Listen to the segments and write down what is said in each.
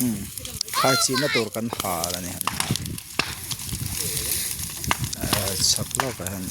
Umm thlai chinna tur kan hal a ni ehh chhak lawkah hian.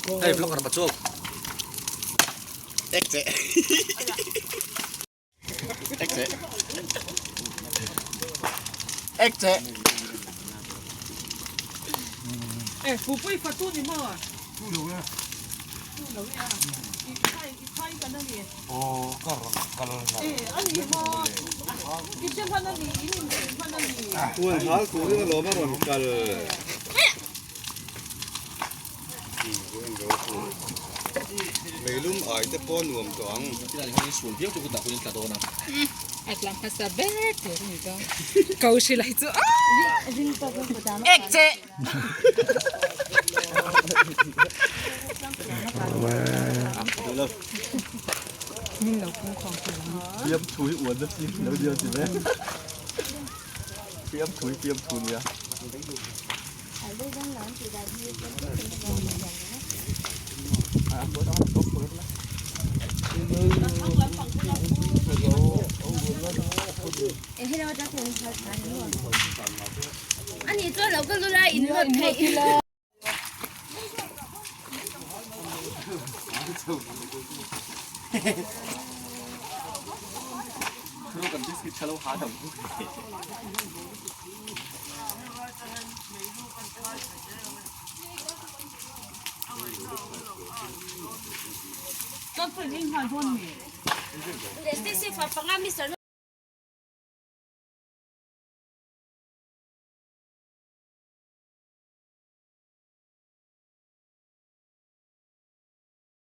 Hey, vlogger pa chuk. Ek che. Ek che. Ek che. Eh, pupui fatu ni maw? Tu lo ya. Tu lo ya. I khai i khai kan ani. Oh, kar kal na. Eh, ani maw? I chen hman ani, in in chen hman ani. Tuan hal tu ring lo ma ron kal. Meilum ai te pawh nuam tawh ang.